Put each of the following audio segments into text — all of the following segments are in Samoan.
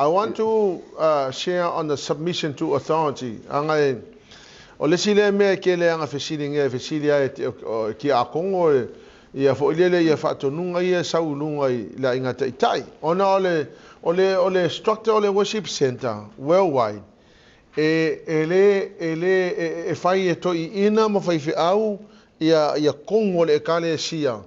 I want to share on the submission to authority. Aga e, o le isi lea mea e tele aga fesiligia e fesili ai e tiakono e, ia foi lele ia faatonuga ia e sau i luga i le aiga taitai. Ona o le, o le, o le structure o le worship center worldwide, e, e le, e le, e, e fai e toeaiina ma faifeau ia, ia kogu o le ekalesia.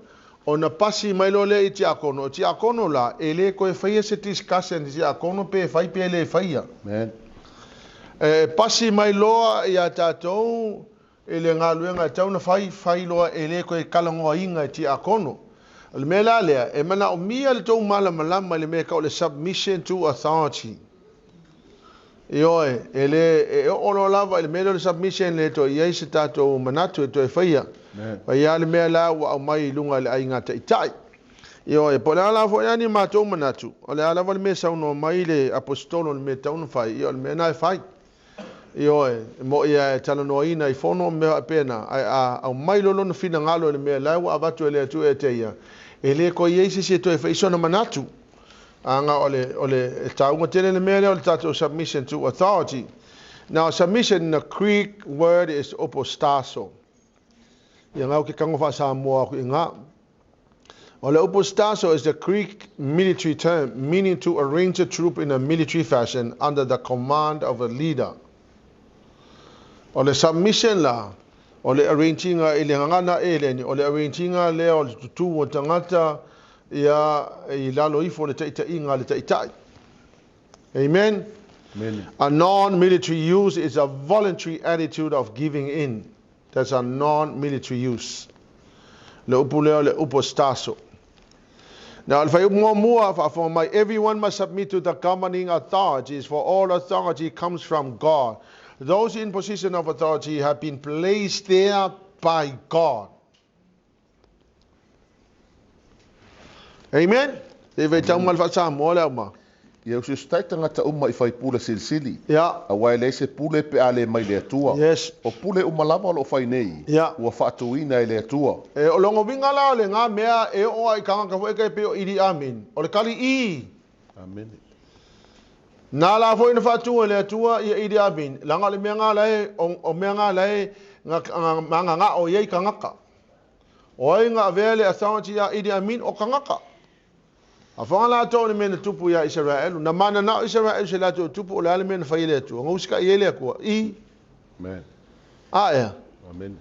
Ona pasi mai loa lea i tiakono. O tiakono la, e le toe faia se discussion i tiakono pe fai pe le faia. Amen. E pasi mai loa ia tatou i le galuega e tatau ona fai, fai loa e le toe talanoaina e tiakono. O le mea la lea, e manaomia le tou malamalama i le mea e tau o le submission to authority. Ioe, e le, e oo loa lava i le mea lea o le submission le toe i ai se tatou manatu e toe faia. Fai lava le mea la ua aumai i luga i le aiga taitai. Ioe, po o le a la foi a ni matou manatu, o le a lava le mea e saunoa mai le aposetolo i le mea e tatau ona fai, ia o le mea lena e fai. Ioe, e moni lava e talanoaina i fono ma mea faapena, ae a aumai loa lona finagalo i le mea la ua avatu e le Atua ia te ia, e le toe i ai se isi e toe fai sona manatu. Aga o le, o le, e taua tele le mea lea o le tatou submission to authority. Now, submission in the Greek word is upostaso. Ia ngau ke kango faa-Samoa aku i ngā. O le upostaso is the Greek military term meaning to arrange a troop in a military fashion under the command of a leader. O le submission la, o le arranginga i le gagana eleni, o le arranginga lea o le tutū o tagata ia i lalo ifo o le taitaiga a le taitai. Amen. Amen. A non-military use is a voluntary attitude of giving in. That's a non-military use. Le upu lea o le upostaso. Now, o le fuaiupu muamua, faafofoga mai, everyone must submit to the governing authorities, for all authority comes from God. Those in position of authority have been placed there by God. Amen. E vei tau mai le faa-Samoa le au ma. Ia usiusitai tagata uma i fai pule silisili, Ia. aua e leai se pule pe a le mai le Atua. Yes. O pule uma lava o lo o fai nei, Ia. ua faatuina e le Atua. E, o lona uiga la o lena mea e oo ai i tagata foi e pei o Idi Amin, o le tali i. Amene. Na la foi na faatu e le Atua ia Idi Amin, leaga o le mea na la e, o, o mea na la e na, na mananao i ai tagata. O ai na avea le authority ia Idi Amin? O tagata. A whanga latou i le mea na tupu iā Isaraelu, na mananao Isaraelu i se latou tupu, o le a le mea na fai e le Atua? Na usikai ai le Atua i. Amen. A ea. Amen.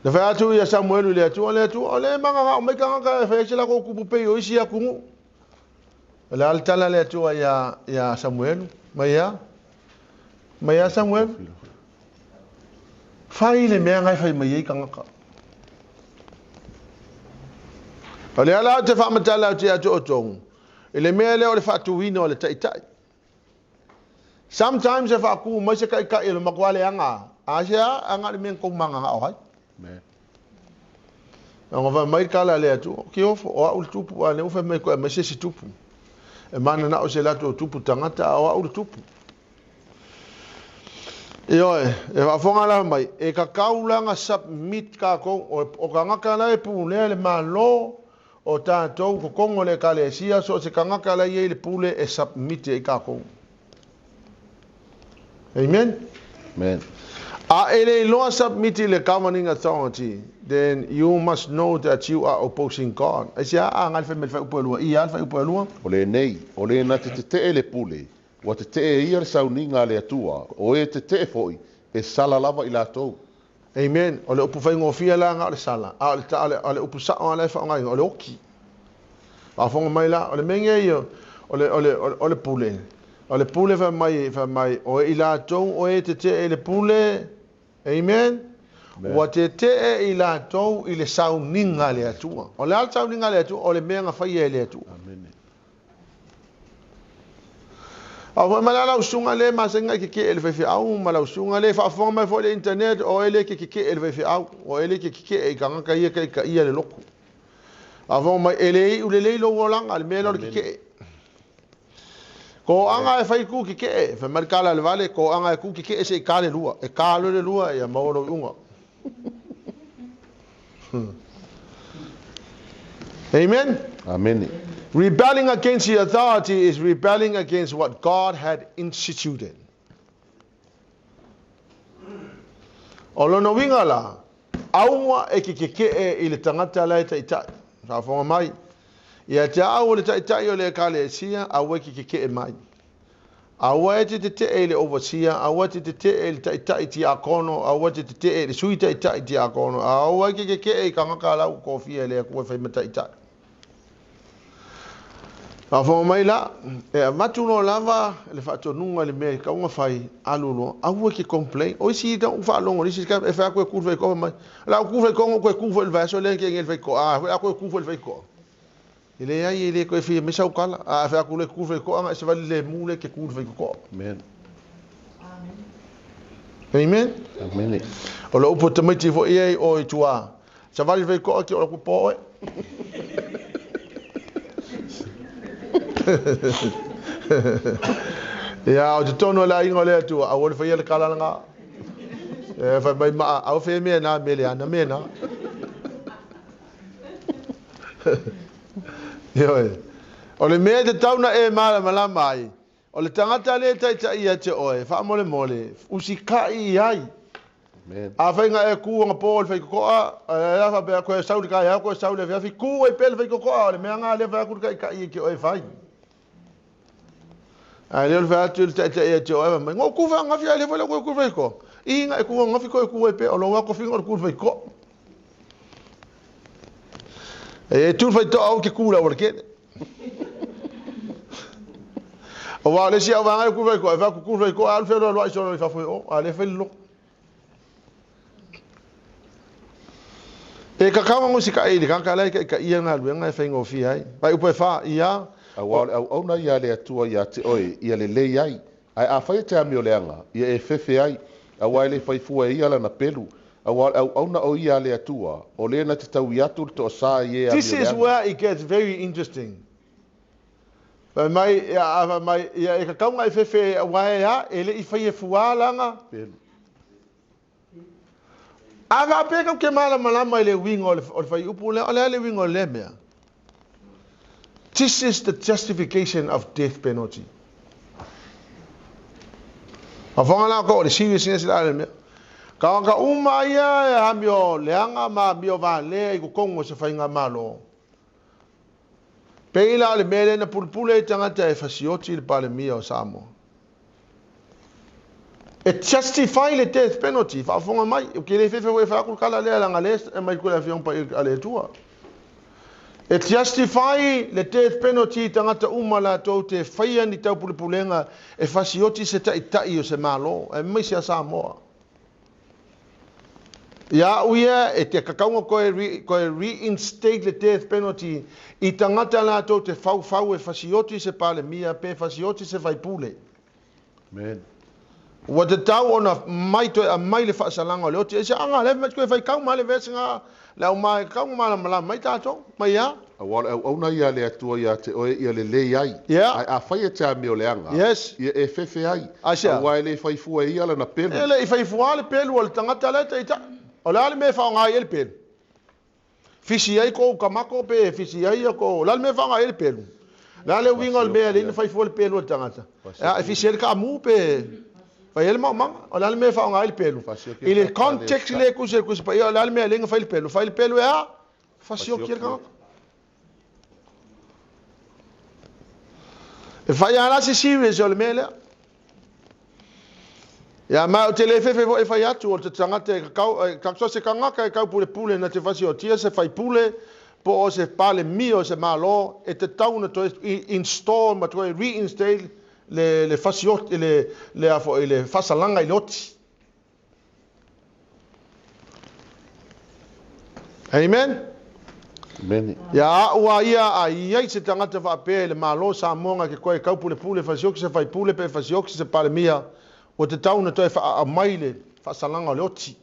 Na fai atu ia Samuelu i le Atua, le Atua, o le mananao mai tagata e fai ai se latou tupu pei o isi atunuu. O le a le tala a le Atua iā, iā Samuelu? Mai ea? Mai ea Samuelu? Fai le mea na e fai mai ai tagata. O lea la ou te faamatala atu ia te outou, i le mea lea o le faatuina o le taitai. Sometimes e faatu mai se taitai e le matua leaga, a se a, a na o le mea na tou mananao ai. Ona fai mai le tala a le Atua, Ki ofo, o au le tupu, a lea ua fai mai koe aumai se isi tupu. E mananao i se latou tupu tagata, a o au le tupu. Ioe, e faafofoga lava mai, e tatau la ona submit tatou, o tagata la e pulea le Malo o tatou i totonu o le Ekalesia, so o se tagata la e i ai le pule e submit ai tatou. Amen? Amen. A e le iloa submit i le governing authority, then you must know that you are opposing God. Aisea a ngai le fai mai le fuaiupu e lua? I a le fuaiupu e lua? O lenei, o le na te tetee le pule, Ua tetee e ia le sauniga a le Atua, o e tetee foi, e sala lava i latou. Amen. O le upu faigofie la na o le sala, a o le, o le, o le upu sao lava la e faaaogaina, o le oki. Faafofoga mai la, o le mea nei o, o le, o le, o le pule, o le pule fai mai, fai mai, o i latou o e tetee i le pule, amen, Amen. ua tetee i latou i le sauniga a le Atua. O le a le sauniga a le Atua? O le mea na faia e le Atua. Amene. A foi mai la lau susuga le masani na i kekee i le faifeau ma lau susuga le faafofoga mai foi i le internet o oe le ke kekee i le faifeau, o oe le ke kekee i tagata ia taitaia le lotu. Faafofoga mai e le iu lelei lou olaga i le mea lea o le kekee. Toaga e fai tu kekee, fai mai le tala a le vale, toaga e tu kekee se i ta le lua, e ta loa le lua ia maua lou iuga. Amen. Amene. Rebelling against the authority is rebelling against what God had instituted. O lona uiga la, aua e ke kekeʻe i le tagata la e taʻitaʻi. Faafofoga mai. Ia te au o le taʻitaʻi o le Ekalesia, aua e ke kekeʻe mai. Aua e te teteʻe i le overseer, aua e te teteʻe i le taʻitaʻi tiakono, aua e te teteʻe i le sui taʻitaʻi tiakono, aua e ke kekeʻe i kagaka la ua kofia e le Akua e fai ma taʻitaʻi. Faafofoga mai la, e avatu loa lava le faatonuga i le mea e tau ona fai, alu loa, aua e te complain. O isi na ou faalogo i le isi e fai atu e ku le faitoa fai mai, o le a ou ku faitoa ou toe ku foi i le vaiaso lea na tea nei i le faitoa, a foi a toe ku foi i le faitoa. E leai e le toe fia mai sau tala, a fai atu loa e ku le faitoa na e savali lemu lea e te ku i le faitotoa. Amen. Amen. Amen. O le upu a tamaiti foi ia i o i tua, Savali fai koa ki o ku po oe. Ia, o te tonu o le aiga o le Atua, aua le faia le kalalaga. E fai mai maa, au fe mea nā me le ana mea nā. Ioe. O le mea te tauna e malamalama ai, o le tagata le taitaʻi ia te oe, faamolemole, usikaʻi i ai. Afai na e kū ona pō i le faitotoa, e a faapea, koe sau i le taeao, koe sau i le afiafi, kū ai pea le faitotoa, o le mea na lea fai atu le taʻitaʻi ia te oe e fai. Ae le o le fai atu i le taʻitaʻi ia te oe, fai mai, na ou kū faananafi, ae le foi la koe kū i le faitotoa. I na e kū ananafi koe kū ai pea, o lou lava tofiga o le kū i le faitotoa. E tu le faitotoa aua e te kū i le aualatele. Aua o le isi au vaega e ku faitoa, e fai atu ku faitoa, alu fealoaloai solo i fafo i o, a le fai le loto. E kakau ango si kaʻi i le tagata la e taʻitaʻia galuega e faigofie ai. Vaai upu e fa, ia. Aua o le auauna ia a le Atua ia te oe, ia lelei ai. Ae afai e te amioleaga, ia e fefe ai, aua e le fai fua e ia lana pelu, aua o le auauna o ia a le Atua, o le na te taui atu le toasa i e This is amioleaga. where it gets very interesting. Fai mai, ia, a fai mai, ia e kakau nga e fefe aua e a, e le i fai e fua lana. Pelu. A faapea kau ke malamalama i le uiga o le, o le fuaiupu lea, o le a le uiga o lea mea? This is the justification of death penalty. Afoga la ko o le seriousness la le mea. Ka ka uma ia e amio leaga ma amio valea i totonu o se faigamalo. Pei la o le mea lea na pulupule ai tagata e fasioti i le Palemia o Samoa. E justify le death penalty, faafofoga mai, ou te le fefe foi e fai atu le tala lea leaga lea e aumai le Afioga Paia a le Atua. E justify le death penalty i tagata uma latou te faia ni taupulepulega e fasioti se taitai o se Malo, aemaise a Samoa. Ia au ia e te kakau ona toe toe reinstate le death penalty i tagata latou te faufau e fasioti se Palemia pe fasioti se faipule. Amen. Ua tatau ona mai toe aumai le faasalaga o le oti. Aisea aga lea fai mai toe faitau ma le verse nga le au ma e tatau ona malamalama mai tatou. Mai a? Aua o le auauna ia a le Atua ia te oe ia lelei ai. Yeah. Ae afai e te amioleaga, Yes. ia e fefe ai, Aisea? aua e le fai fua e ia lana pelu. E le i fai fua le pelu a le tagata la e taitai. O le a le mea e faaaoga ai le pelu? Fisi ai kou kamako pe fisi ai ia kou. O le a le mea e faaaoga ai le pelu? O le a le uiga o le mea e alai na fai fua le pelu a le tagata? E fisi ai le kaamu pe fai ai le maomaga? O le a le mea e faaaoga ai le pelu? I le context lea e tusi ai le Tusi Paia, o le a le mea e alai na fai le pelu? Fai le pelu e a? Fasioki ai le tagata. E fai lava la se serious o le mea lea. Ia ma ou te le fefe foi e fai atu o te tagata e kakau, e kakau se tagata e taupulepule na te fasiotia se faipule po o se palemia o se Malo e tatau ona toe install ma toe reinstate le le fasioti le le a foi le faasalaga i le oti. Amen. Amen. Ia a'u a ia a i ai se tagata faapea i le Malo o Samoa na ke koe kaupulepule fasioki se faipule pe fasioki se palemia ua tatau ona toe faaamai le faasalaga o le oti.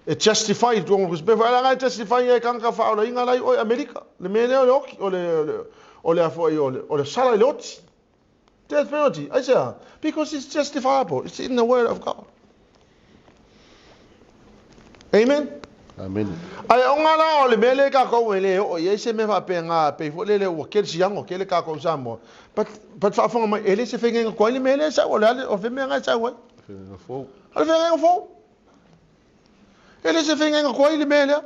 E justify le tuanga kusi pe foi ala e justify e kanga faaolaina lai oi Amerika le mea lea o le oki o le o le a foi o le o le sala i le oti. Death penalty. Aisea? Because it's justifiable. It's in the word of God. Amen. Amene. Ae ona la o le mea lea tatou e le oo i ai se mea faapena, pei foi lele ua tele siaga, tele tatou i Samoa. But faafofoga mai, e le se faiga tuai le mea lea e sau, o le a o le mea lena e sau ai? Faiga fou. O le faiga fou. E le se faiga tuai le mea lea.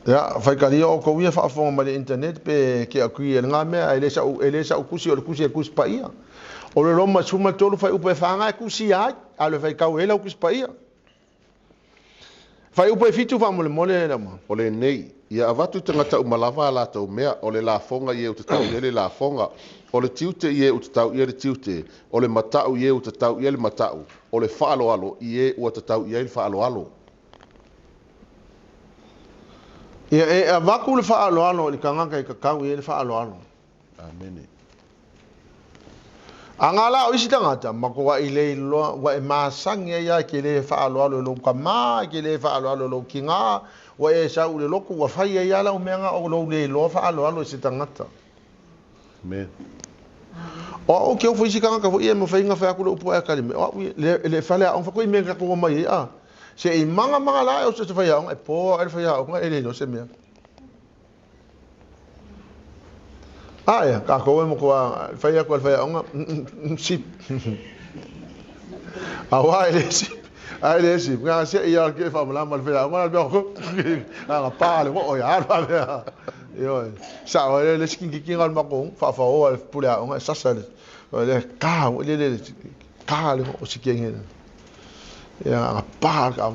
Ia, faitalia outou ia faafofoga mai le internet pe ke agree e lena mea, e le sa'u tusi, o le tusi e Tusi Paia. O le Roma 13 fuaiupu e 4 na e tusia ai, a o le faitau e lau Tusi Paia. Fuaiupu e 7 faamolemole le auma. O lenei, ia avatu i tagata uma lava a latou mea, o le lafoga i e ua tatau i ai le lafoga, o le tiute i e ua tatau i ai le tiute, o le mata'u i e ua tatau i ai le mata'u, o le faaaloalo i e ua tatau i ai le faaaloalo. Ia e avatu le faaaloalo i le tagata e tatau i ai le faaaloalo. Amene. A ngā la o isi tagata, matuai le iloa, ua e masani ai lava e te le faaaloalo i lou tama, e te le faaaloalo i lou tina, ua e sau i le lotu, ua fai ai lava lau mea na o lou le iloa faaaloalo i se tagata. Amen. O au ke ofo isi tagata foi ia e mafai ona fai atu le upu ae tali mai, o au ia, le faleaoga faatoa i mea na tatou omai ai, a. Se i magamagala ae o se faiaoga, e po ae le faiaoga e le iloa se mea. A ia, tatou e matua fai atu e le faiaoga, sip. Aua e le sip. A e le sip. Nga se ia ke whaamalama le faiaoga, le mea nga pa le o ia alu a mea. Ioe. Sa o le siki kiki nga le mako, whaawhaoa le pule aoga, e sasa le, le ka, le ka le o siki nge. Ia nga pa ka.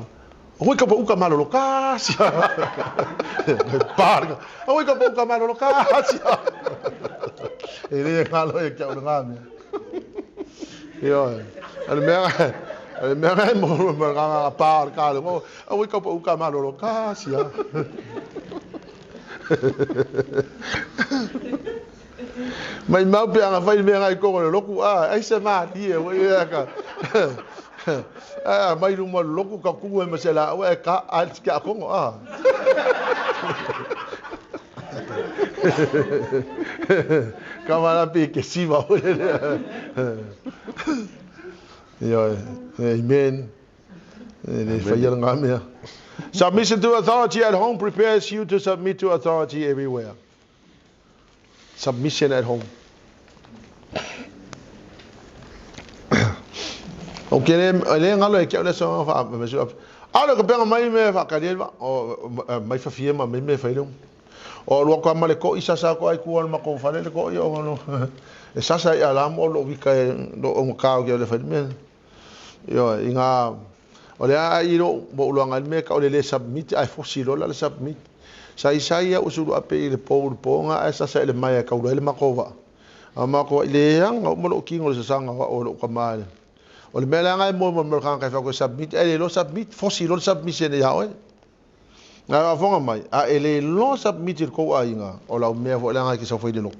Oi ka pa uka malolo ka sia. Pa ka. Oi ka pa uka malolo ka sia. E le ngalo e kia o ngā mea. Ioe. A le mea, a le mea ngai mo mo ngā ngā pa ka le mo. Oi ka pa uka malolo ka sia. Mai mau pe anga fai mea ngai kongo le loku a ai se ma ti e wai e ka. A mai luma le loku ka ku e masela o e ka a ki a kongo a. Ka mana pe ke siva o le. Ioe. Amen. Le whai ngā mea. Submission to authority at home prepares you to submit to authority everywhere. Submission at home. O ke le le ngalo e ke ole so fa me so. A le ko penga mai me fa ka le o mai fa fie ma me me fa ile. O lua ko ma le ko isa sa ko ai ku al ma ko fa le ko i o no. E sasa i ala mo lo wika e lo o ka o ke le fa me. Io i ngā o le a i lo mo uloanga me ka o le le submit ai fosi lo la le submit. Sa isa ia usulu ape i le po le po nga ai sasa i le mai ka ulo le makova. A mako i le anga o mo lo kingo le sasanga wa o lo ka mai. O le mea le anga e mo mo ka ka fa ko submit ai le lo submit fosi lo submission ia oe. Nga a fonga mai a e le lo submit il ko ai nga o la mea fo le anga ki sa fo i le lo.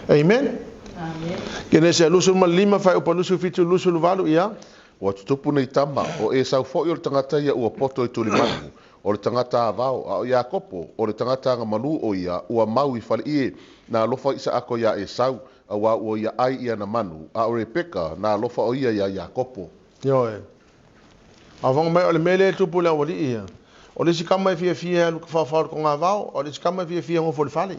Amen. Amen. Kenese lusul ma lima fai upa lusul fitu lusul valu ia. Ua tutupu nei tama, o Esau fo'i o le tagata ia ua poto i tulimanu, o le tagata avao, a o Iakopo, o le tagata agamalu o ia, ua mau i faleie, na alofa Isaako iā Esau, auā ua ia ai i ana manu, a o Rebeka, na alofa o ia iā Iakopo. Ioe. A whanga mai o le mele e tupu le awali ia. O le si kama e fia fia alu ka whawhao ko ngā vao, o le si kama e fia fia ngofo le fale.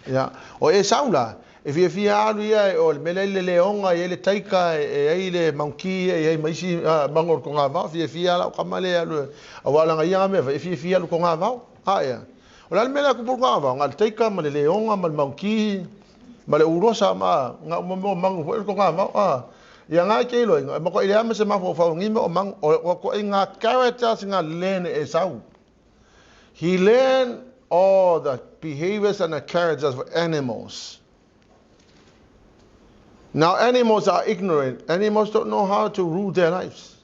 Ia. O Esau la, e fia fia alu ia o le mele le leonga e le taika e ai le manki e ai maisi mango ko ngā vao, fia fia ala o kama le alu a wala ngā ia me e fia fia alu ko ngā vao. A ia. O la mele ku ngā vao, ngā taika ma le leonga ma le manki ma le urosa ma ngā mo mango ko ngā vao. A ia ngā ke ilo ma ko ile ama se mafo fa ngi o mango o ko i ngā characters ngā lene Esau. He learned all the behaviors and the characters of animals. Now, animals are ignorant. Animals don't know how to rule their lives.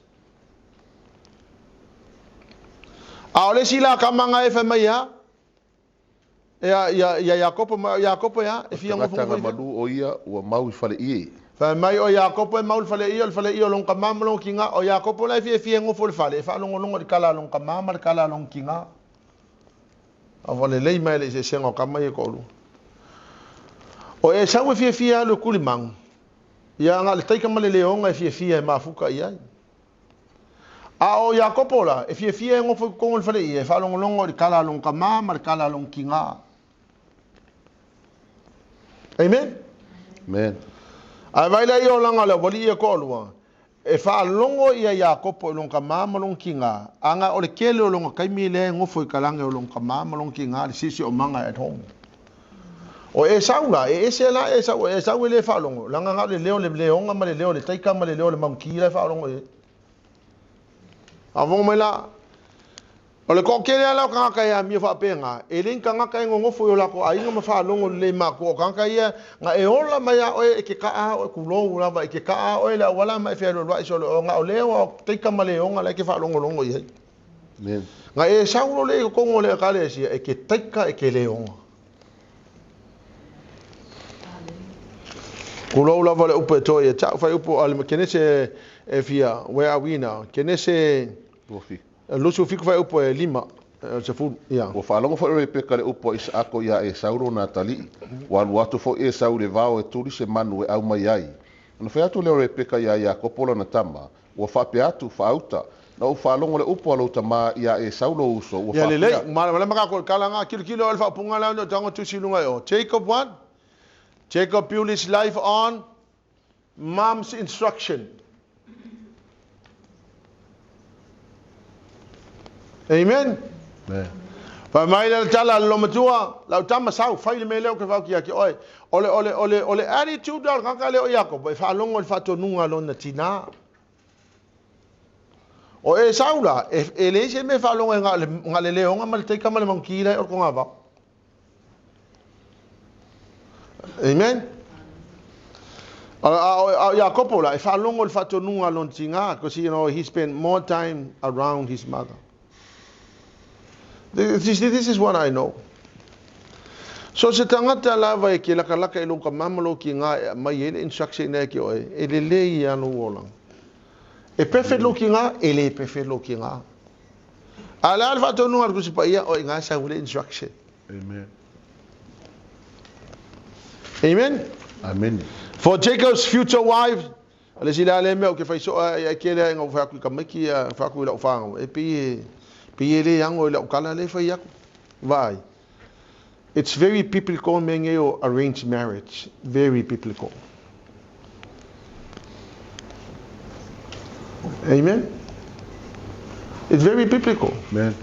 A ole sila ka manga e fa mai ya. Ia ia ia Jakopo ma Jakopo ia e fia Tagata ngofo ngofo. agamalu o ia ua mau i faleie. Fa mai o Jakopo e mau le fale ia le fale ia long ka mama long kinga o Jakopo la fia fia ngofo le fale e fa longo longo le kala long ka mama le kala long kinga. A vale lei mai le se sengo ka mai e ko lu. O Esau e fiafia e alu e kuli magu, ia na o le taika ma le leoga e fiafia e mafuta i ai. A o Iakopo la, e fiafia e gofo i totonu o le faleie e faalogologo i le tala a lona tamā ma le tala a lona tinā. Amen. Amen. Ae vaai la ia olaga o le aualii ia toalua, e faalogo ia Iakopo i lona tamā ma lona tinā, aga o le tele o lona taimi lea e nofo i talaane o lona tamā ma lona tinā le siosiomaga at home. O Esau la, e ese la Esau, o Esau e le faalogo, leaga na o le leo o le leoga ma le leo o le taika ma le leo o le maunki la e faalogo i ai. Faafofoga mai la, o le toatele lava la o tagata e amio faapena, e le ni tagata e nonofo i o latou aiga ma faalogo lelei i matua o tagata ia, na e ola mai lava oe e te taa oe, tulou lava, e te taa oe le auala ma e fealualuai solo, o na o leo lava o taika ma leoga la e te faalogologo i ai. Na e sau loa lea i totonu o le Ekalesia, e te taika e te leoga. Tulou lava le upu e toe ia te au, fuaiupu a le Kenese e fia, where are we now? Kenese 27 fuaiupu e 5, 10, ia. Ua faalogo foi o Rebeka i le upu a Isaako iā Esau lona atalii, ua alu atu foi Esau i le vao e tuli se manu e ʻau mai ai. Ona fai atu lea o Rebeka iā Iakopo lona tama, Ua faapea atu, Faauta, na ou faalogo i le upu a lou tamā iā Esau lou uso, ua Ia lelei, faapea. malamalama tatou i le tala na, tilotilo oe i le faaupuga la ona o tago tusi i luga i o. Jacob what? Jacob built his life on mom's instruction. Amen. Fai mai le tala a le lomatua, lau tama sau, fai le mea lea ou te fautia ki oe. O le, o le, o le, o le attitude o le tagata lea o Iakopo, e faalogo i le faatonuga a lona tinā. O Esau la, e, e leai se mea e faalogo ai na o le, na o le leoga ma le taika ma le manukī la e o le togavao. Amen. A o Iakopo la, e faalogo i le faatonuga a lona tinā, because you know, he spent more time around his mother. This, this is what I know. So se tagata lava e ke lakalaka i lou tamā ma lou kinā e aumai ai le instruction ina ia ki oe, e lelei ia lou olaga. E perfect lou kinā, e le perfect lou kinā. A o le a le faatonuga a le Tusi Paia, o i ina e sau ai le instruction. Amen. Amen. Amene. For Jacob's future wife, o le isi la lea mea ou te fai soo ai kele ai na ou fai atu i tamaiti ia, fai atu i lau fanau, e pei e, pei e le ano i lau tala lea e fai atu. Vaai. It's very biblical mea nei o arranged marriage. Very biblical. Amen. It's very biblical. Amen.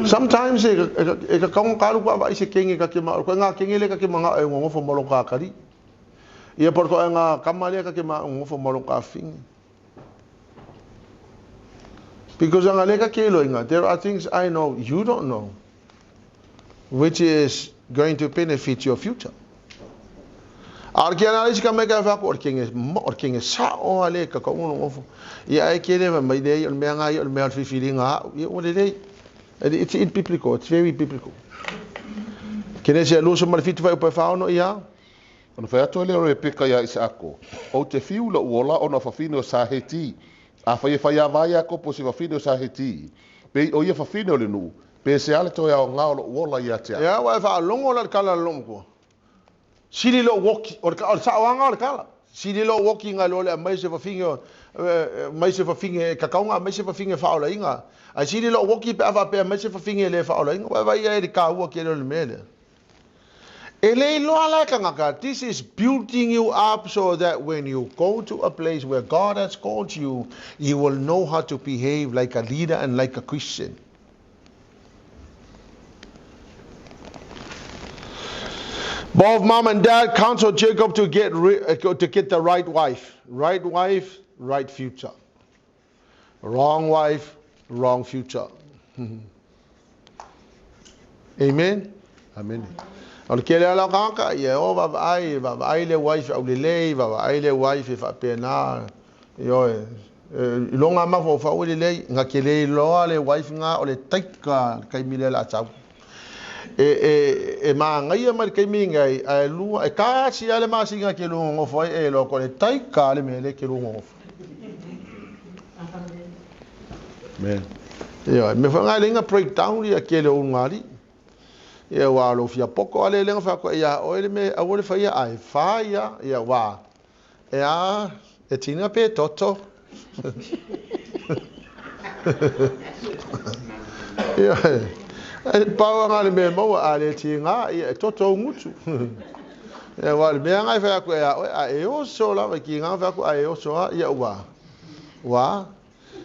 Sometimes e, e, e ka kaunga kalu kua vai se kenge ka ke ma ko ngā kenge le ka ke manga e ngofo mo ka kari. Ia por ko ngā kama le ka ke ma ngofo mo ka fingi. Because anga le ka ke lo inga, there are things I know you don't know, which is going to benefit your future. A o le kia isi ka mai ka whaku, o le kenge, o le kenge sa o ale ka ka uno ngofo. Ia ai ke le mai le o le mea ngai o le mea o le whiwhiringa au. Ia o le lei. It's in biblical, it's very biblical. Kene se luso ma le fitu whai upa e whaono ia. Ona fai atu ai lea o Rebeka iā Isaako, Ou te whiu loʻu ola ona o fafine o Saheti. Afai e faiāwā Iakopo i se fafine o Saheti, pei o ia fafine o le nuu, pe se a le toe aoga o loʻu ola ia te au. Ia, ua e faalogo la i le tala a le loomatua. Sili lou oki, o le, o le saoaga o le tala. Sili lou oki nai lo le aumai se fafine o, mai se fafine e kakaoga, aumai se fafine e faaolaina. Ae sili lou oki pe a faapea mai se fafine e le faaolaina. Ua e vaai i ai i le taua tele o le mea lea. E le iloa la e tagata, this is building you up so that when you go to a place where God has called you, you will know how to behave like a leader and like a Christian. Both mom and dad counseled Jacob to get, to get the right wife. Right wife, right future. Wrong wife, wrong future. Amen. Amene. O le kele ala o kāka, ia o vaavaai, vaavaai le wife au lelei, vaavaai le wife e faapena, ioe, i loga mafaufau e lelei, na ke le iloa le wife na o le taika le taimi lea o le a sau. E, e, e māgaia mai le taimi nei, ae lua, e tasi lava le masina ke lua nonofo ai, e iloa ko le taika le mea lea ke lua nonofo. Amen. Ioe, mea foi na e leai na breakdown ia kele o ulugalii. Ia aua o lou fia poto a le lea na fai atu ai ia oe le mea aua le faia ae fai a, ia aua e a, e tiga pe toto. Ia e pau anga le mea maua a le tiga, ia e toto ou gutu. Ia aua o le mea nga e fai atu ia oe a e oso lava i tiga fai atu a e oso a, ia ua ua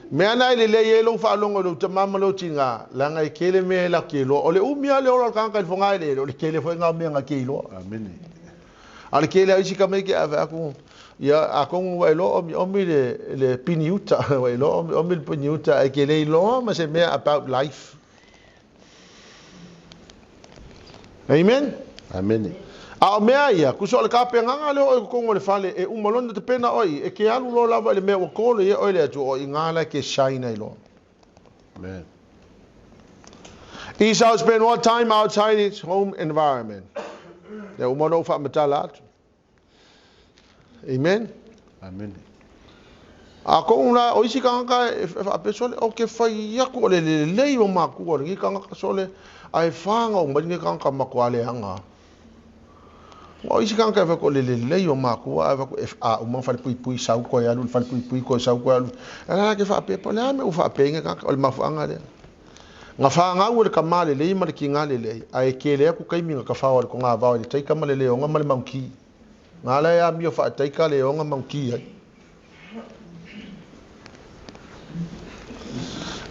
Mea na e lelei ai lou faalogo i lou tama ma lou tina, leaga e tele mea e latou te iloa. O le umi lava o le ola o le tagata i le fogaeleele, o le tele foi lena o mea na te iloa. Amene. A o le tele lava o isi tamaiti a fai atu, ia, atonu ua e iloa omiomi le, le piniuta, ua e iloa omiomi le piniuta, ae te le iloa ma se mea about life. Amen. Amene. A o mea ia, tusa o le tapenaga lea o oe i totonu o le fale, e uma loa ona tapena oe i, e te alu loa lava i le mea ua call ai oe le Atua, o i ina la e te shine ai loa. Amen. Esau spent more time outside his home environment. Lea uma ona ou faamatala atu. Amen. Amene. A koʻu la, o isi tagata e faapea sole, o ke fai aku o le lelei o makua o lenei tagata sole, ae fagau mai lenei tagata matua leaga. O isi tagata e fai atu o le lelei o makua, ae fai atu e a uma falepuipui sau toe alu i le falepuipui toe sau toe alu. A la ke faapea, po o le a le mea ua faapea ai lenei tagata, o le mafuaaga lea. Na fanau e le tama lelei ma le tiga lelei, ae tele atu taimi na tafao ai le togavao i le taika ma le leoga ma le maunki. Na ala e amio faataika leoga maunki ai.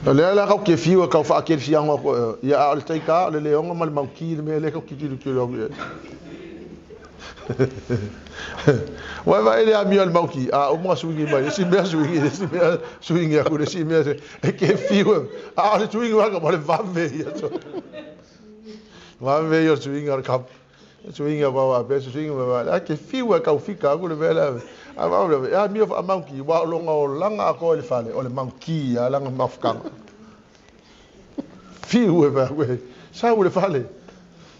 O lea la kau ke fiu e kau whaakerifiango aku e, ia a o le taika o le leoga ma le maunki le mea lea kau tilotilo aku i ai. Wai vai le amio le maunki, a uma nga suingi mai, le isi mea suingi, le isi mea suingi aku, le isi mea, e ke fiu e, a o le suingi waka ma le vave ia. Vave ia o le suingi o le kapu. Suingi aku au apea, suingi mai vai, a ke fiu e kau fika aku le mea lea. A vau le, e amio wha maunki, wa o longa o langa a koe le fale, o le maunki a langa mafukanga. Fiu e vai aku e, sau le fale.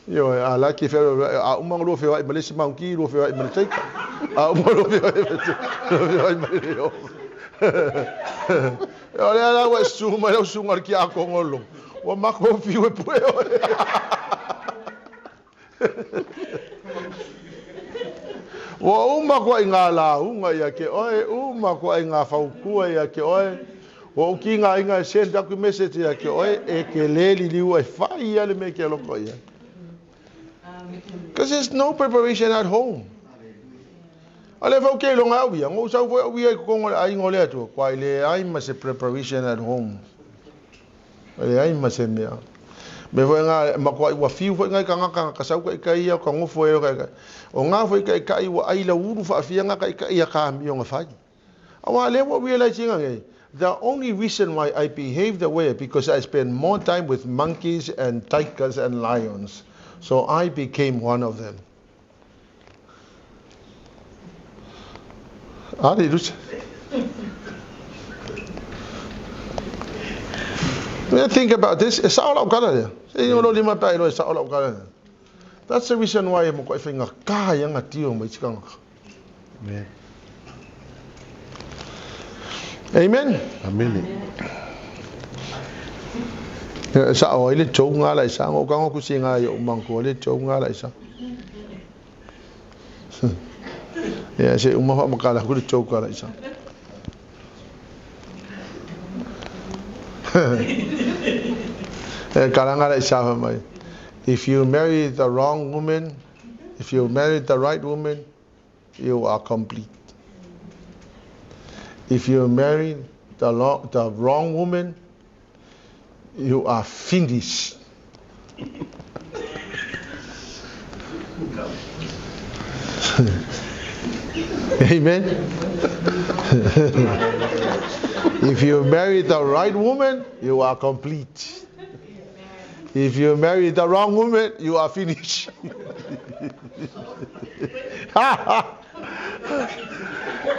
Ioe, a la ke whea, a uma lua whea ma le isi maunki, lua whea ma le taika. A uma lua whea lua whea ma le leo. O lea la ua e susu mai lau susuga le tiakono o le logo. Ua matou fiu e pue oe. Ua uma koa i ngā lauga ia ke oe, uma koa i ngā whaukua ia ke oe. Ua ou kiga inga e send aku message ia ke oe, e ke le liliu ai whai ia le me ke loko ia. Because there's no preparation at home. A le fau ke longa au ia, ngou sau foi au ia i kokongo le aiga o le Atua, kua i le ai ma se preparation at home. E leai ma se mea. Me foi ngā, makuai ua fiu foi ngai kangaka ka sau kai kai ia ka ngofo e kai kai. O ngā foi kai kai ua ai la uru whaafia ngā kai kai ia ka amio ngā whai. Awa le ua realize nga ngai. The only reason why I behave the way because I spend more time with monkeys and tigers and lions. So I became one of them. Hallelujah. Think about this. E sao lau kala lea. Se i olo lima pa ilo e sao lau kala lea. That's the reason why e mo koe whainga ka ia nga tio mai tikanga. Amen. Amen. Amen. E sao ai le tou ngā la isa. Ngo kango kusi ngā i o mangkua le tou ngā la isa. Ia se uma wha makala ku le tou ka la isa. E karanga la isa fa mai. If you marry the wrong woman, if you marry the right woman, you are complete. If you marry the wrong woman, you are finished. Amen. If you marry the right woman, you are complete. If you marry the wrong woman, you are finished.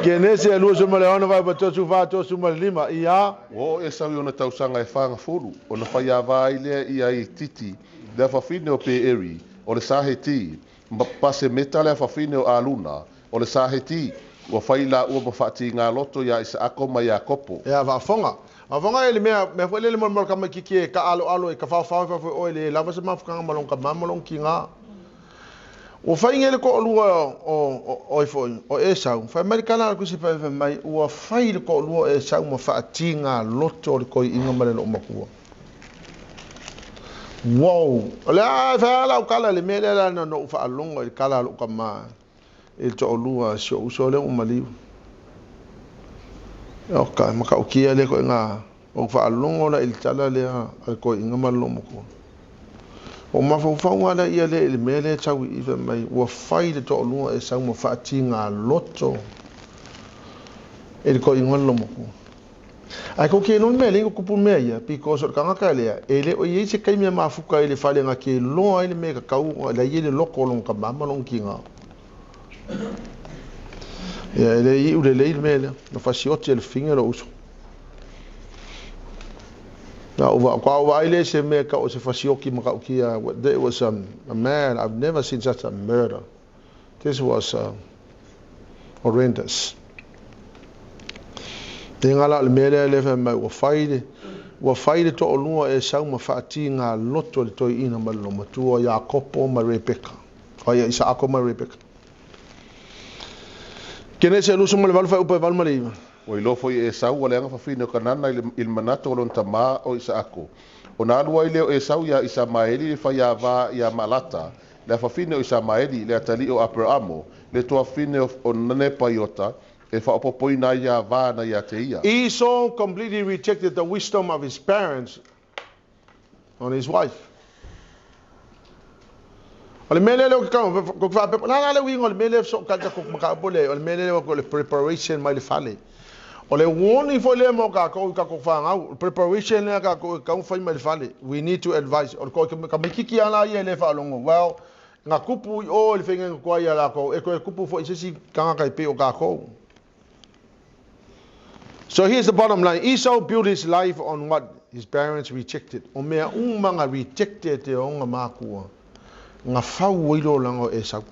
Genese e 26 vaevae 34 35 ia. Ua oo Esau i ona tausaga e fagafulu, ona faiava ai lea ia i Titi, le afafine o Peeri, o le Saheti, ma Pasemeta le afafine o Aluna, o le Saheti, ua fai laua ma faatigaloto iā Isaako ma Iakopo. Ia faafofoga. Afoga e le mea, mea foi lele molemole tamaititi e taaloalo e tafaofao e fafo i o e le lava se mafutaga ma lona tama ma lona tina. Ua fai nei le toalua o ai foi, o Esau, fai mai le tala a le Tusi Paia fai mai, ua fai le toalua o Esau ma faatiga loto o le toeaina ma le loomatua. Wow! O le a e fai lava lau tala i le mea lea leaga na ou faalogo i le tala a lou tama i le toalua o si ou uso lea ua maliu. Oka, e matautia lea ituaiga Ou faalogo la i le tala lea a le toeaina ma le loomatua. Ou mafaufau lava la ia lea i le mea lea e tau i i fai mai ua fai le toalua e sau ma faatiga loto i le toeaina ma le loomatua. Ae tou te iloa le mea e alai ona tupu mea ia because o le tagata lea e le o i ai se taimi e mafuta ai i le fale na te iloa ai le mea e tatau ona la e i ai le loto o lona tama ma lona tina. Ia e le iu lelei le mea lea. Na fasioti e le fafine lou uso. Na ou faatoa ou vaai lea i se mea tau o se fasioki matautia. It was a, a man, I've never seen such a murder. This was horrendous. E ngā la o le mea lea lea fai mai ua fai le ua fai le toalua e sau ma faatiga loto le toeaina ma le loomatua Iakopo ma Rebeka. O ia Isaako ma Rebeka. Kenese 28 fuaiupu e 8 ma le 9. Ua iloa foi e Esau ua leaga fafine o Kanana i le, i le manatu o lona tamā o Isaako. Ona alu ai lea o Esau iā Isamaeli le faiāvā iā Maalata, le afafine o Isamaeli, le atalii o Aperaamo, le tuafafine o, o Nepaiota, e faaopoopoina ai avā na iā te ia. Esau completely rejected the wisdom of his parents on his wife. O le mea lea lea ou te tau, ou te faapea, o le a la le uiga o le mea lea e sootali tatou mataupu lea, o le mea lea o le preparation mai le fale. O le warning foi lea mo tatou i tatou fanau, preparation lea tatou e tatau ona fai mai le fale. We need to advise. O le tamaititi lava la ia e le faalogo, well, na tupu i o i le faiga na tuai ia latou, e toe tupu foi i se isi tagata e pei o tatou. So here's the bottom line. Esau built his life on what his parents rejected. O mea uma na rejected e ona makua. Na fau ai le olaga o Esau.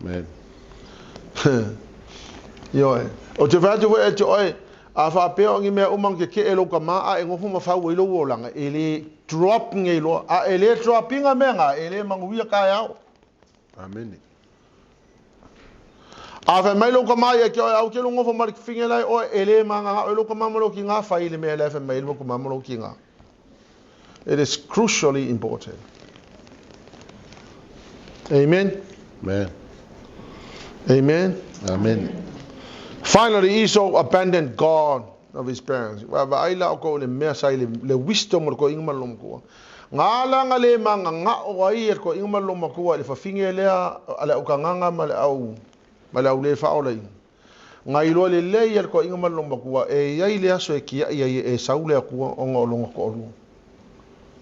Amen. Ioe. O te fai atu foi e te oe, a faapea o ni mea uma na keke'e lou tama a e nofo ma fau ai lou olaga, e le drop nei loa. A e le drop ina mea na, e le manuia taeao. Amene. A fai mai lou tama ia ki oe, au ke nofo ma le fafine la e oe, e le magaga'o e lou tama ma lou tina fai le mea la e fai mai ai lou tama ma lou tina. It is crucially important. Amen. Amen. Amen. Amen. Finally, Esau abandoned God of his parents. Ua vaai la o kou le mea sa i le, le wisdom o le toeaina ma le loomatua. Nga ala nga le magaga'o ai e le toeaina ma le loomatua i le fafine lea a le aukagaga ma le au ma le au le faaolaina. Nga iloa lelei e le toeaina ma le loomatua e i ai le aso e kia'i ai e Esau le Atua ona o lona toalua.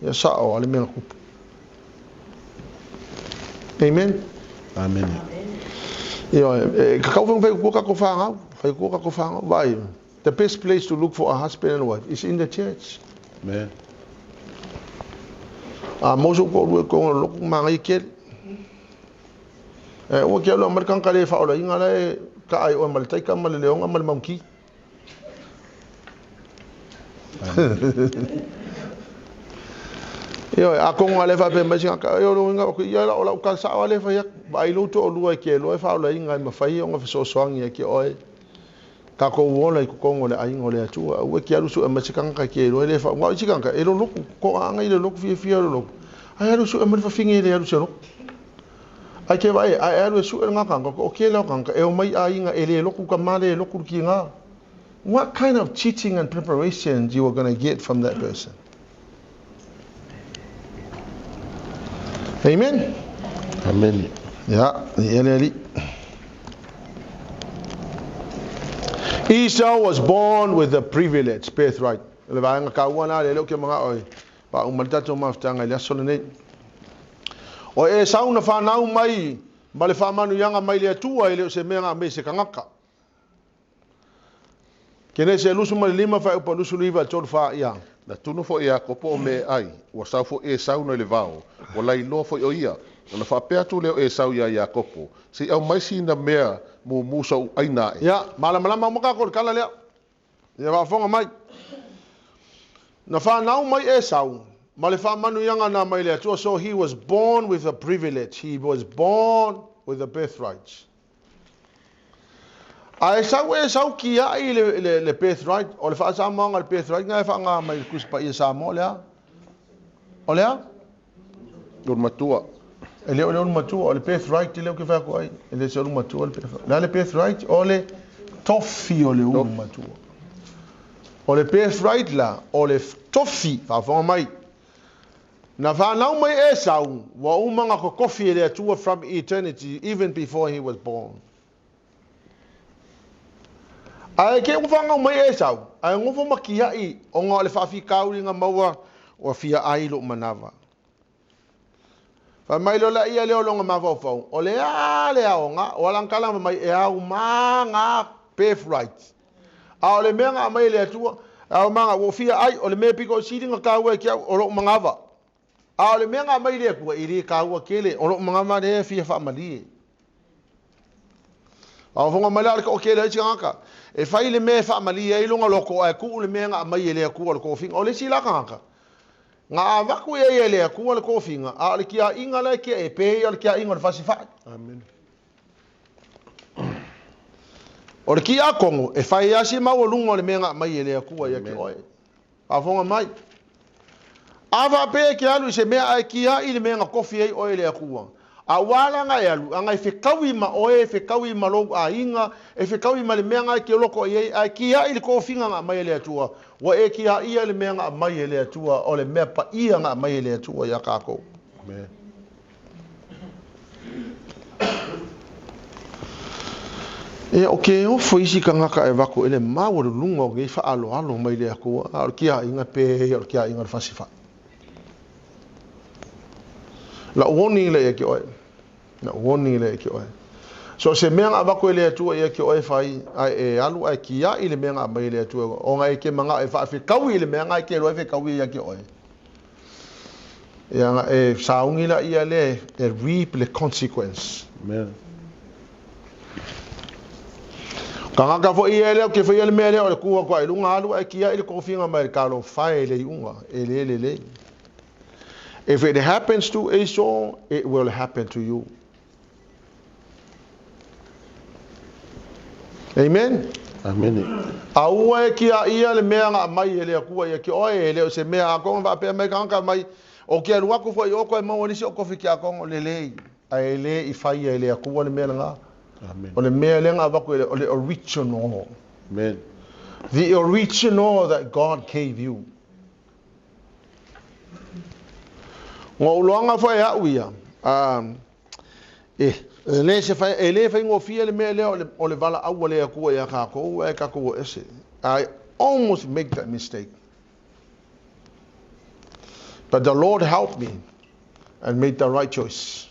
Ia sa'o a le mea na tupu. Amen. Amen. Ioe, e tatau foi ona fai tua tatou fanau, fai tua tatou fanau. Vaai, the best place to look for a husband and a wife is in the church. Amen. A maua sou toalua i totonu o le lotu, manaia tele. E aua te alu e aumai le tagata le faaolaina la e kaa i oe ma le taika ma le leoga ma le maunki. Ioe, atonu a le faapea mai se tagata, o le uiga o ia o lau tala sao lava lea e fai atu. Vaai lou toalua e te iloa e faaolaina e mafai ona fesoasoani ia te oe. Tatou ola i totonu o le aiga o le Atua. Aua e te alu sue mai se tagata e te iloa e le faa... Aua o isi tagata e lolotu, toaaga i le lotu, fiafia i le lotu. Ae alu sue mai le fafine e le alu i se lotu. Ae te vaai, a e alu e sue lena tagata, o kēlā o tagata e omai aiga e le lotu tama, le lotu le tina. What kind of teaching and preparation you are going to get from that person? Amen? Amen. Ya, ia le Alii. Esau was born with a privilege, birthright. O le vaega taua lena lea o ke mana'o e faauma le tatou mafutaga i le aso lenei. O Esau na fanau mai ma le faamanuiaga mai le Atua e le o se mea na aumai e se tagata. Kenese 25 fuaiupu 29 3 4 ia. Na tunu foi e Iakopo o mea e ai, ua sau foi Esau nai le vao, ua lailoa foi o ia. Ona faapea atu lea o Esau iā Iakopo, Se i aumai sina mea mumu soʻu ʻaina aʻe. Ia, malamalama uma tatou i le tala lea. Ia faafofoga mai. Na fanau mai Esau ma le faamanuiaga na mai le Atua, so he was born with a privilege, he was born with a birthright. Ae sau Esau kiaʻi le, le, le birthright, o le faasamoaga le birthright na e faaaga mai le Tusi Paia Samoa, o le a? O le a? Ulu matua. E le o le ulu matua, o le birthright lea ou te fai atu ai. E le se ulu matua le birthright. Le a le birthright? O le tofi o le ulu matua. O le birthright la, o le tofi, faafofoga mai. Na fanau mai Esau, ua uma ona totofi e le Atua from eternity, even before he was born. Ae ke ua fanau mai Esau, ae nofo ma kiaʻi ona o le faafitauli na maua ua fia ai lou manava. Fai mai loa laia lea o lona mafaufau, o le a le aoga, o alagakala fai mai e auma na birthright. A o le mea na aumai e le Atua, e auma na ua fia ai, o le mea pito sili na taua e te au, o lou manava. A o le mea na aumai e le Atua, e le taua tele, o lou manava lea e fia faamalie. Faafofoga mai la o le toatele o isi tagata, e fai le mea e faamalie ai lona loto ae tuu le mea na aumai e le Atua o le tofiga. O le isi la tagata, na avatu i ai e le Atua le tofiga, a o le tiaiga la e tia e pei o le tiaiga o le fasifai. Amen. O le tiakono, e fai lava si maualuga o le mea na aumai e le Atua ia te oe. Faafofoga mai. A faapea e te alu i se mea ae tiai le mea na tofi ai oe e le Atua, a ua ala ona e alu, ana e fetaui ma oe, e fetaui ma lou aiga, e fetaui ma le mea na e te loko i ai, ae tiai le tofiga na aumai e le Atua, ua e tiaia le mea na aumai e le Atua, o le mea paia na aumai e le Atua ia tatou. Amen. Ia, o ke ofo isi tagata e avatu e le maualuluga o nei faaaloalo mai le Atua, a o le tiaiga pei o le tiaiga o le fasifai. Lau warning lea ia te oe. Lau warning lea ia te oe. So se mea na avatu e le Atua ia te oe fai, ae e alu ae tiai le mea na aumai e le Atua, ona e te manao e faafetaui i le mea na e te iloa e fetaui ia te oe. Ia na e sauni laia lea e reap le consequence. Amen. Tagata foi ia lea o ke faia le mea lea o le tu atu ai luga alu ae kiaʻi le tofiga mai le talofa e le iuga e le lelei. If it happens to Esau, it will happen to you. Amen. Amene. Aua e kiaʻia le mea na aumai e le Atua ia ki oe, e le o se mea atonu faapea mai tagata mai, o ke alu atu foi i o koe maua nisi o tofi tiakono lelei, ae e le i faia e le Atua le mea lena. Amen. O le mea lea na avatu e le, o le original. Amen. The original that God gave you. Ua ou loaga foi e au ia, e, e le se fai, e le faigofie le mea lea o le, o le valaau a le Atua ia tatou, ae tatou o ese. I almost make that mistake. But the Lord helped me and made the right choice.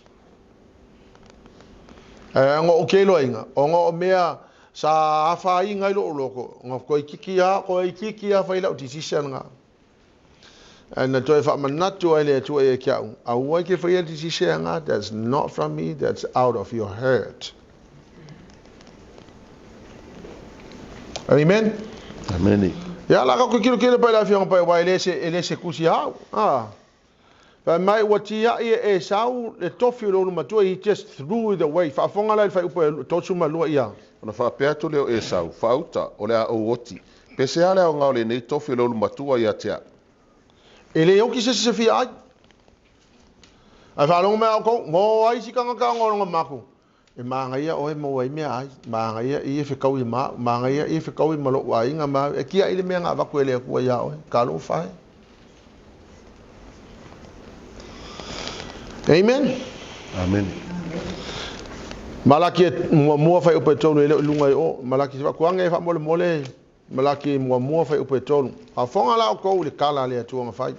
Ae ona ou keiloaiga, ona o mea sa afaina ai lou loko, ona toeitiiti lava, toeitiiti lava fai lau decision lena. Ae na toe faamanatu ai le Atua ia te au, aua e te faia le decision lena, that's not from me, that's out of your heart. Amen. Amene. Ia la ka kilokilo pai le afioga pai aua e le se e le se kusi au. Ah. Fai mai ua tiaʻi e Esau le tofi o le ulu matua, he just threw it away. Faafofoga la i le fuaiupu e 32 ia. Ona faapea atu lea o Esau, Faauta, o le a ou oti. Pe se a le aoga o lenei tofi o le ulu matua ia te au? E le oki se isi se fia ai. Ae faalogo mai a outou, ngo ai si tagata ona o lona maku. E mānaia oe maua ai mea ai, mānaia i e fekaui ma au, mānaia i e fekaui ma loʻu aiga ma au, e kiaʻi le mea na avatu e le Atua iā oe, talofa e. Amen. Amen. Malaki e muamua fuaiupu e 3 e le o i luga i o. Malaki se faakuaga e faamolemole Malaki e muamua fuaiupu e 3. Faafofoga la outou i le tala a le Atua na fai.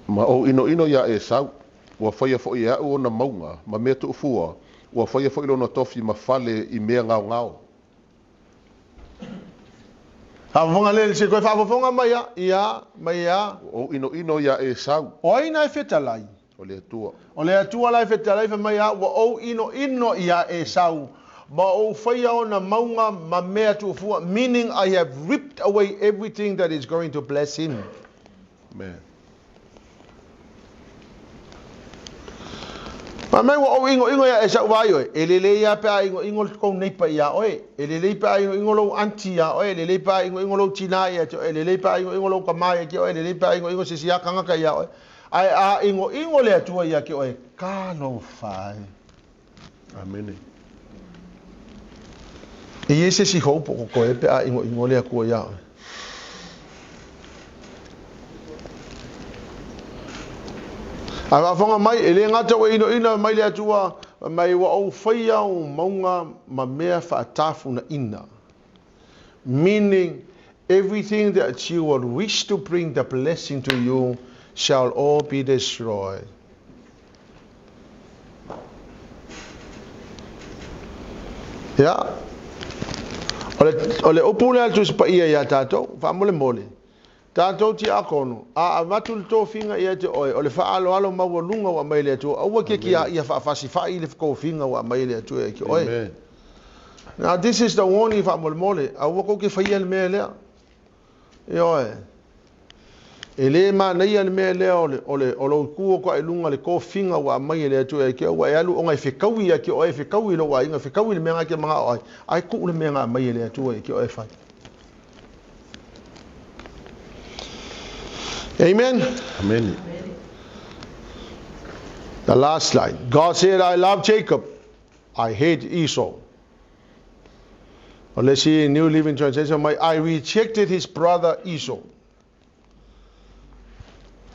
Ma ou inoino iā Esau, ua faia foi e aʻu ona mauga ma mea tuufua, ua faia foi lona tofi ma fale i mea gaogao. Faafofoga le se toe faafofoga mai a, ia, mai a. Ua ou inoino iā Esau. O ai na e fetalai? O le Atua. O le Atua la e fetalai fai mai a, ua ou inoino iā Esau. Ma ou faia ona mauga ma mea tuufua, meaning I have ripped away everything that is going to bless him. Amen. Fai mai ua ou inoino ia Esau vaai oe, e lelei lava pe a inoino le kou neighbour ia oe, e lelei pe a inoino lou aunty ia oe, e lelei pe a inoino lou tina ia te oe, e lelei pe a inoino lou tama ia te oe, e lelei pe a inoino se isi lava tagata ia oe, ae a inoino le Atua ia te oe, talofa e. Amene. E i ai se isi hope o koe pe a inoino le Atua ia oe. Ae faafofoga mai, e le gata ua inoina mai le Atua, mai ua ou faia ou mauga ma mea faatafunaina. Meaning, everything that you would wish to bring the blessing to you shall all be destroyed. Ia. O le, o le upu lea a le Tusi Paia iā tatou, faamolemole, tatou tiakono, a avatu le tofiga ia te oe, o le faaaloalo maualuga ua aumai e le Atua, aua ke kia ia faafasifai le tofiga ua aumai e le Atua ia te oe. Amen. Now this is the warning faamolemole, aua kou ke faia le mea lea. Ioe. E le manaia le mea lea o le, o le, o lou tu atu i luga le tofiga ua aumai e le Atua ia te oe, ua e alu ona e fetaui ia te oe, e fetaui i lou aiga, e fetaui i le mea na e te manao ai, ae tuu le mea na aumai e le Atua ia te oe e fai. Amen. Amen. The last slide. God said, I love Jacob. I hate Esau. O le isi New Living Translation mai, I rejected his brother Esau.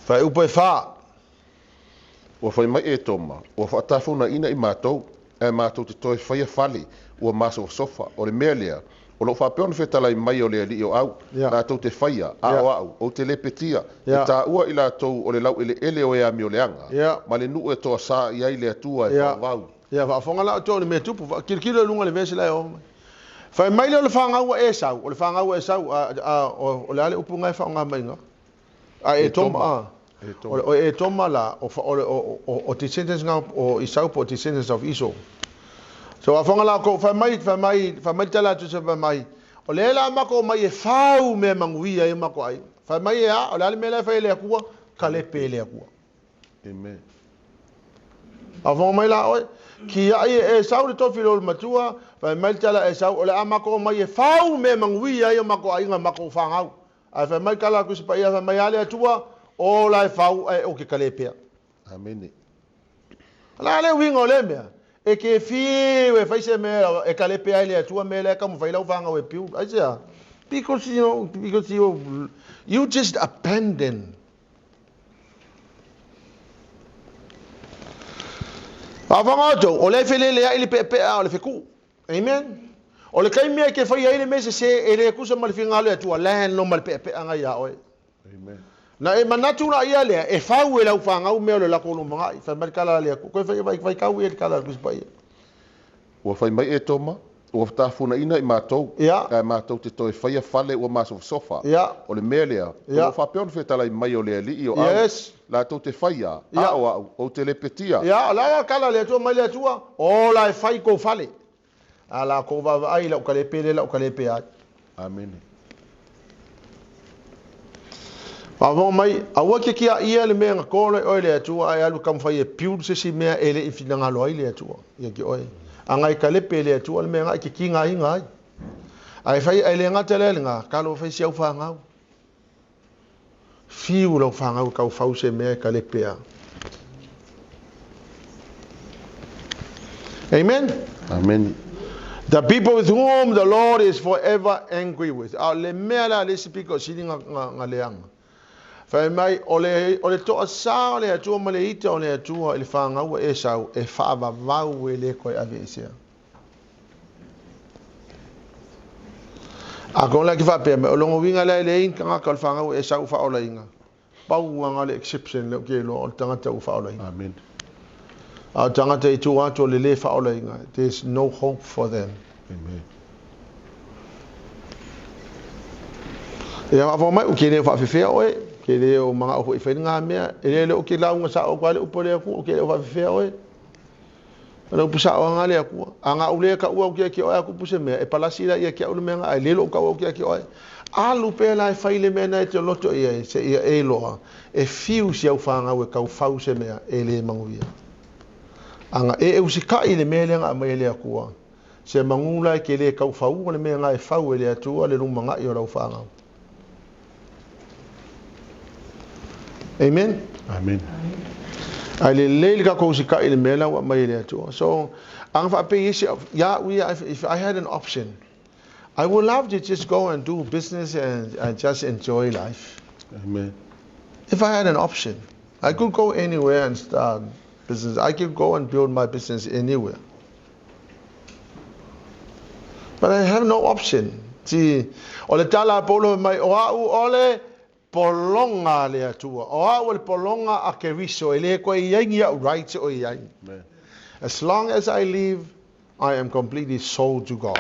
Fuaiupu e fa. Ua fai mai Etoma, Ua faatafunaina i matou, ae matou te toe faia fale, ua masofasofa, o le mea lea, o lo o faapea ona fetalai mai o le alii o au, latou te faia, a o au, ou te lepetia, e taua i latou o le laueleele o e amioleaga, ma le nuu e toasā i ai le Atua e faavavau. Ia, faafofoga la outou i le mea tupu, tilotilo i luga i le vesi la e oo mai. Fai mai lea o le fanau a Esau, o le fanau a Esau, a, a, o, o le a le upu na e faaaoga mai iga? A Etoma, a. O, o Etoma la, o, o, o, o, o descendants nga o Esau po o descendants of Esau. So faafofoga la outou, fai mai, fai mai, fai mai le tala atu fai mai, o lea la matou omai e fau mea manuia ai o matou aiga. Fai mai e a, o le a le mea la e fai e le Atua? Kalepe e le Atua. Amen. Faafofoga mai la oe, kiai e Esau le tofi o le matua, fai mai le tala a Esau, o le a matou omai e fau mea manuia ai o matou aiga ma matou fanau. Ae fai mai tala a Tusi Paia, fai mai a le Atua, o la e fau ae ou te kalepea. Amene. O le a le uiga o lea mea? E te fiu e fai se mea e kalepea ai le Atua mea lea e taumafai lau fanau e piu. Aisea? Because you know, because you, you just abandon. Faafofoga outou, o lea e feleleai le peapea o le fetuu. Amen. O le taimi e te faia ai le mea sese, e le tusa ma le finagalo o le Atua, land loa ma le peapeaga ia oe. Amen. Na e manatu la ia lea, e fau e lau fanau mea o le latou lumanai. Fai mai le tala a le Atua. Koe fai, faitau ia le tala a le Tusi Paia. Ua fai mai Etoma, Ua tafunaina i matou, ae matou te toe faia fale ua masofasofa. O le mea lea, o lo o faapea ona fetalai mai o le alii o au, latou te faia, a o au, ou te lepetia. Ia, o le a la tala a le Atua mai le Atua, Ola e fai kou fale, a la kou vaavaai i lau kalepe lea lau kalepe ai. Amene. Faafofoga mai, aua ke kia ia le mea na kolo e oe le Atua, ae alu taumafai e build se isi mea e le i finagalo ai le Atua ia ki oe. A na e kalepe e le Atua le mea na e ke kigaina ai. Ae fai, ae le gata lea lena, talo fai si au fanau. Fiu lau fanau e tau fau se mea e kalepe a. Amen. Amen. The people with whom the Lord is forever angry with. A o le mea la le isi pito sili nga, nga, nga leaga. Fai mai, o le, o le toasā o le Atua ma le ita o le Atua i le fanau a Esau e faavavau e le koe aveesea. A ko la ki faapea mai, o longa uiga lea e leai ni tagata o le fanau a Esau ua faaolaina. Pau lava le exception lea ou te iloa o le tagata ua faaolaina. Amen. A o tagata i tua atu o le lē faaolaina, there is no hope for them. Amen. Ia faafofoga mai, ou te le o faafefea oe, ou te le o manao foi e fai lena mea, e le o ke lauga sao atu lava le upu a le Atua, ou te le o faafefea oe. O le upu sa'o aga le Atua. A ga'u lē ka'ua au ki oe a tupu se mea, e palasi laia ia te a'u le mea ae lē lo'u ka'ua au ki oe. Alu pea la e fai le mea na e te loto i ai, seia e iloa, e fiu si au fanau e tau fau se mea e lē manuia. Aga e usita'i i le mea lea na aumai e le Atua, se manu la e te lē tau faua le mea na e fau e le Atua le lumana'i o lau fanau. Amen. Amen. Ae lelei le tatou usita'i i le mea la ua aumai e le Atua. So, aga faapei isi, ia ui, if I had an option, I would love to just go and do business and just enjoy life. Amen. If I had an option, I could go anywhere and start business. I could go and build my business anywhere. But I have no option. See, o le tala a Paulo mai, o a'u o le pologa a le Atua. O a'u o le pologa a Keriso, e le koe i ai ni a'u rights o i ai. Amen. As long as I live, I am completely sold to God.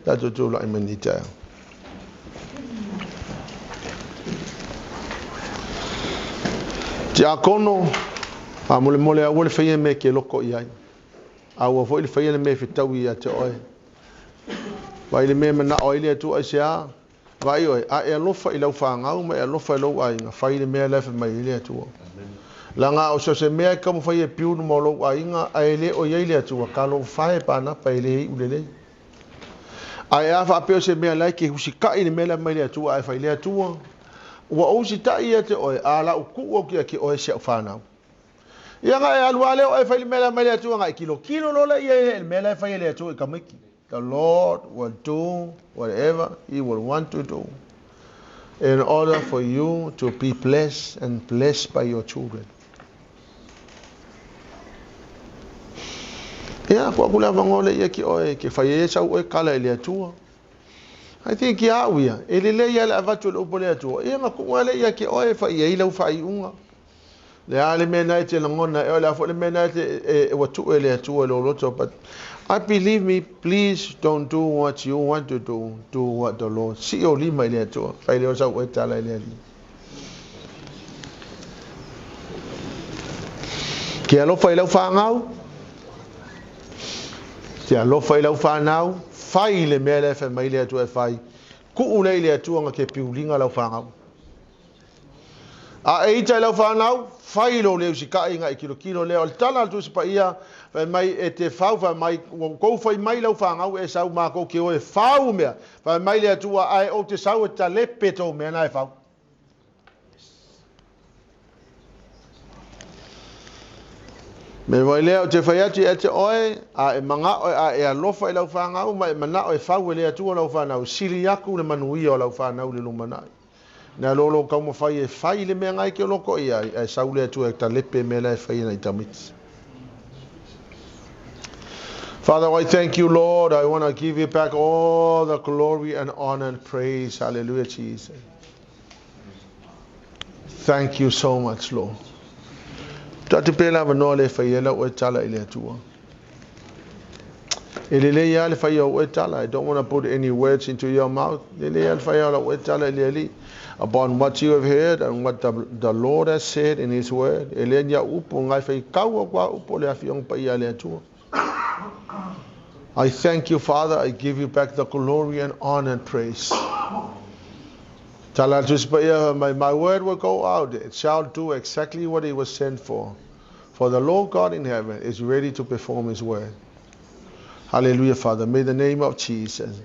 Tatou tulai mai lenei taeao. Tiakono, faamolemole aua le faia mea e te loko i ai. Aua foi le faia le mea e fetaui ia te oe. Vaai le mea e manao ai le Atua aisea? Vaai oe, a e alofa i lau fanau ma e alofa i lou aiga, fai le mea la e fai mai ai le Atua. Leaga o so o se mea e taumafai e piu luma o lou aiga ae le o i ai le Atua, talofa e panapa e le iu lelei. Ae a faapea o se mea la e te usita'i i le mea la e aumai le Atua ae fai le Atua, ua ou usita'i ia te oe, a lau tuu atu ia te oe si au fanau. Ia na e alu lava lea oe e fai le mea la e aumai le Atua, na e tilotilo loa lea i le mea la e fai e le Atua i tamaiti. The Lord will do whatever he will want to do in order for you to be blessed and blessed by your children. Ia, ko aku le avanoa lea ia ki oe, ke fai ai sau oe kala i le Atua. I think ia au ia, e lelei lava le avatu e le upu a le Atua, ia na tuu lava lea ia te oe e fai ai lau faaiuga. Le a le mea na e te lagona e oe, le a foi le mea na e te, e, ua tuu e le Atua i lou loto, but I believe me, please don't do what you want to do, do what the Lord. Sii ou lima i le Atua, fai lea o sau oe tala i le Alii. Ke alofa i lau fanau, te alofa i lau fanau, fai le mea lea e fai mai le Atua e fai, tuu lea i le Atua na te piuliga lau fanau. A e ita i lau fanau, fai lou leu sika'i nga i kilokilo lea. O le tala a le Tusi Paia, fai mai, e te fau, fai mai, ua outou fai mai lau fanau e sau makou ke o e fau mea. Fai mai le Atua, ae ou te sau e talepe tou mea na e fau. Me wai lea o te whai atu ia te oe, a e manga'o a e alofa i lau fanau, ma e mana'o e fau e le Atua lau fanau, sili aku le manuia o lau fanau i le lumanai. Na lo lou taumafai e fai le mea ngai ke loko i ai, ae sau le Atua e talepe mea la e fai e nai tamaiti. Father, I thank you, Lord. I want to give you back all the glory and honor and praise. Hallelujah, Jesus. Thank you so much, Lord. Tuu atu pea le avanoa le fai ai lau oe tala i le Atua. E lelei lava le fai o oe tala. I don't want to put any words into your mouth. Lelei lava le fai o lau oe tala i le Alii. Upon what you have heard and what the Lord has said in His word. E le ni au upu, ngai fai kau au kua upu le afioga paia a le Atua. I thank you, Father. I give you back the glory and honor and praise. Tala atu se paia, my word will go out. It shall do exactly what it was sent for. For the Lord God in heaven is ready to perform his word. Hallelujah, Father. May the name of Jesus.